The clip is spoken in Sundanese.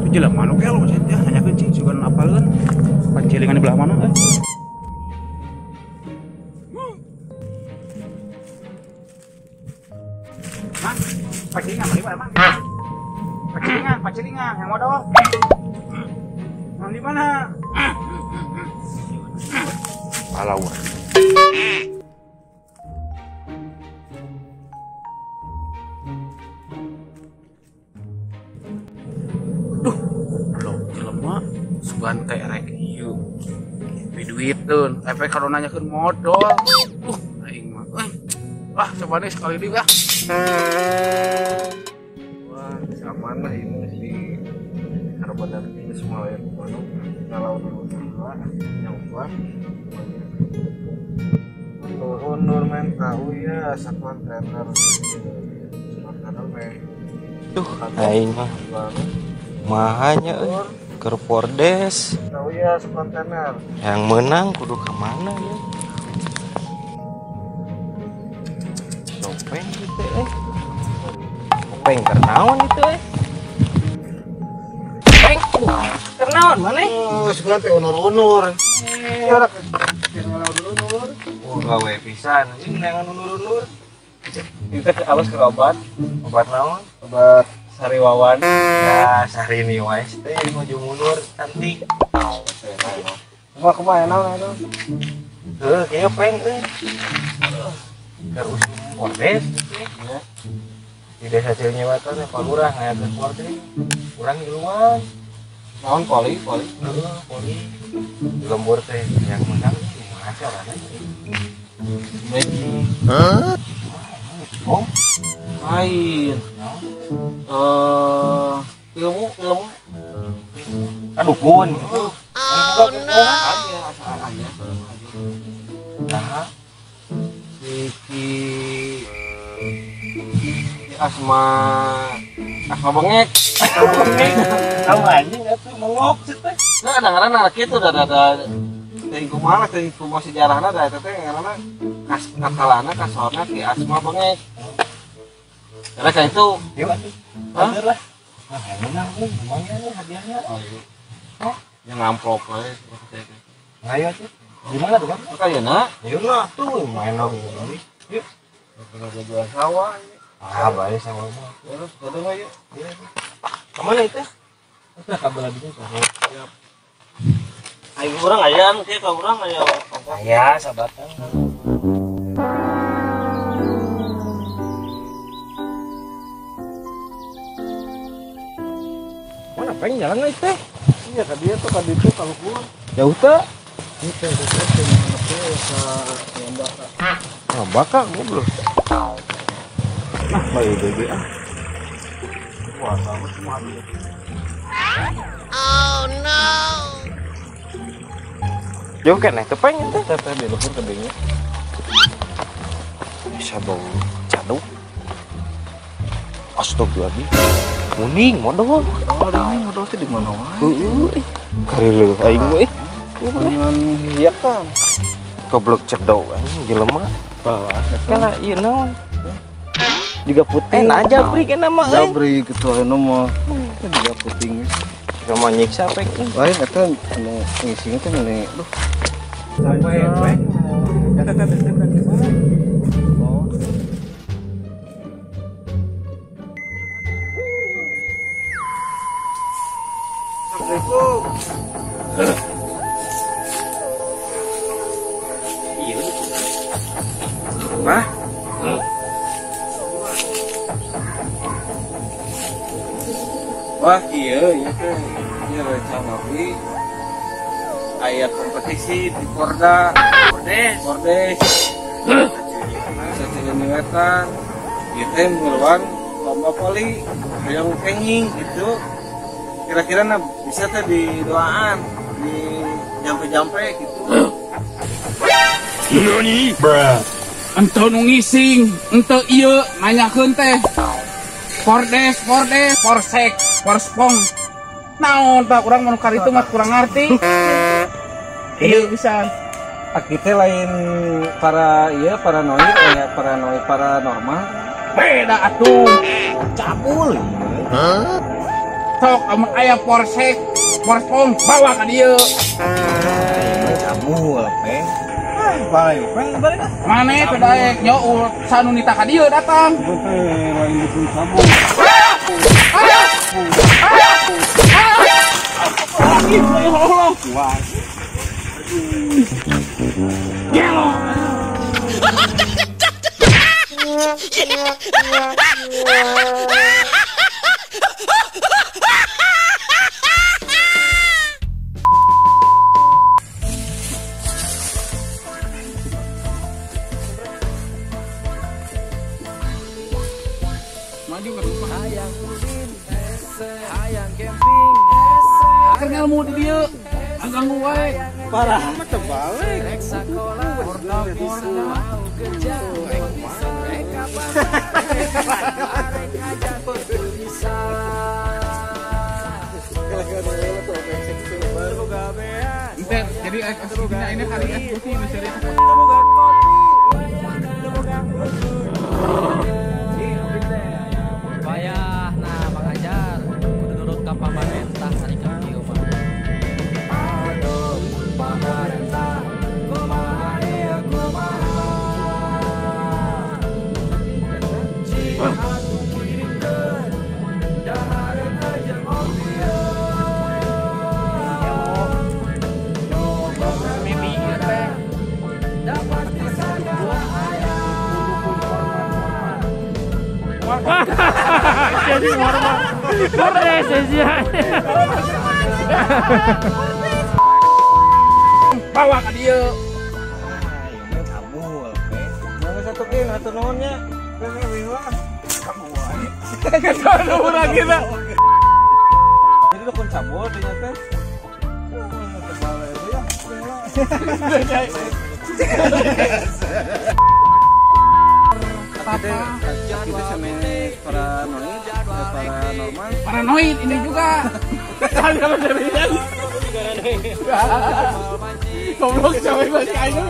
Jelema nu gelo cenah nanyakeun cing sugan apaleun. Pacilingan di belah mana euy? Hah? Pacilingan di mana? Pacilingan, pacilingan yang modal. Yang di mana? Palau. Duh, goblok jelema sugan teh rek ieu. Duiteun, efek kalau nanyakeun modal. Aing mah euy. Ah, coba nih sekali deui ah. Wah, sama lah ini di Arbadan ini semua yang mana ngalau dulu dulu yang kuat. Undur men tahu ya satuan trainer men. Duh, aing mah mahanya euy keur Pordes. Tahu ya satuan trainer. Yang menang kudu ka mana ya? Sopeng gitu euy. Sopeng keur naon itu euy? Peng, keur naon maneh? Oh, sebenarnya teh unur-unur. Ya ora unur-unur. Oh, gawe pisan anjing neangan unur-unur. Itu teh alus ke obat. Obat naon? Obat sariwawan. Nah, sarini wae teh maju mundur cantik. Kumaha kumaha naon naon? Heuh, kieu peng euy. Keur usum Pordes ya. Di desa Cilenyewatan teh Pak Lurah ngayakeun Pordes. Urang ngiluan. Naon poli, poli? Heeh, poli. Di lembur teh yang menang kumaha carana? Hah? Oh, lain. Ilmu, ilmu. Aduh, dukun. Oh, no. Aya, Nah, si Ki Asma, Asma bengek. Bengek. Tahu anjing atuh mongok sih teh. Nah, kadang-kadang anak kitu da da teuing kumaha teuing kumaha sejarahna da eta teh ngaranna kas katalana kasorna Ki Asma bengek. Karena kayak itu, yuk atuh. Bener lah. Nah, yang menang euy, lumayan nih hadiahnya. Oh, iya. Oh, yang amplop we. Ayo atuh. Di mana tuh, Bang? Kayana. Yuk lah tuh, main lagi. Yuk. Pernah jual sawah. Ah, bae sawah mah. Terus gaduh we yuk. Kemana itu? Udah kabel lagi tuh. Siap. Aing urang aya anu kieu ka urang aya. Aya sabatang. Mana pengen jalan euy teh? Iya ka dieu tuh ka ditu ka luhur. Jauh teh? Ieu teh teh ka Ngambaka. Ngambaka goblok. Ah, bae deui ah. Wah, sama semua dia. Oh no. Jauh kan teh pengen teh. Teh di luhur tebingnya. Bisa bau caduk. Astagfirullahaladzim. Kuning modal. Oh, ini modal teh di mana wae? Heueuh. Kareuleuh aing mah euy. Dengan hiak kan. Goblok cedok anjing jelema. Balas kana ieu naon? Juga putih. Nah jabri kana mah euy. Jabri kitu anu mah. Juga putih. Sama nyiksa pek. Lain eta anu ngising teh meni duh. Sampai pek. Eta teh teh teh. Assalamualaikum. Iya. Mah? Wah, iya, iya teh. Iya rencana abdi. Aya kompetisi di Porda, Pordes, Pordes. Sacilenyewatan. Ieu teh ngeluan lomba voli hoyong kenging gitu. Kira-kira nah bisa teh di doaan, di jampe-jampe gitu. Nani? Bruh. Ente nu ngising, ente ieu nanyakeun teh. Pordes, Pordes, Porsek, Porspong. Naon tah urang mun karitu mah kurang ngarti. Ieu bisa. Kita lain para iya paranoid ya paranoid paranormal. Beda atuh. Cabul. Hah? Sok amun aya porsek, porspong bawa ka dieu. Cabul, peng. Ah, balik, peng, balik. Mane teu daek nya sanunita ka dieu datang. Teh lain dukun cabul. Allah. Gelo. Maju ke rumah. Hayang ulin, hayang camping, keur ngelmu di dieu. Ganggu wae. Parah mah terbalik. Rek sakola, mau kerja, rek kapan, rek aja bisa. Jadi ini kali eksekusi misalnya. Payah, nah Bang Ajar, kudu nurut ka pamarentah hari ka kieu mah. Pemerintah, kumaha ieu kumaha. Jihad ngiringkeun, dahareun jeung opieun. Nu boga dapat di sagala aya. Jadi warna Bordes aja. Bawa ka dieu. Ah, ieu mah cabul, peng. Mangga satu kin hatur nuhun nya. Kamu urang kita. Jadi dukun cabul dinya teh. Kita semes paranoid, paranormal. Paranoid ini juga. Goblok sampai masih aja.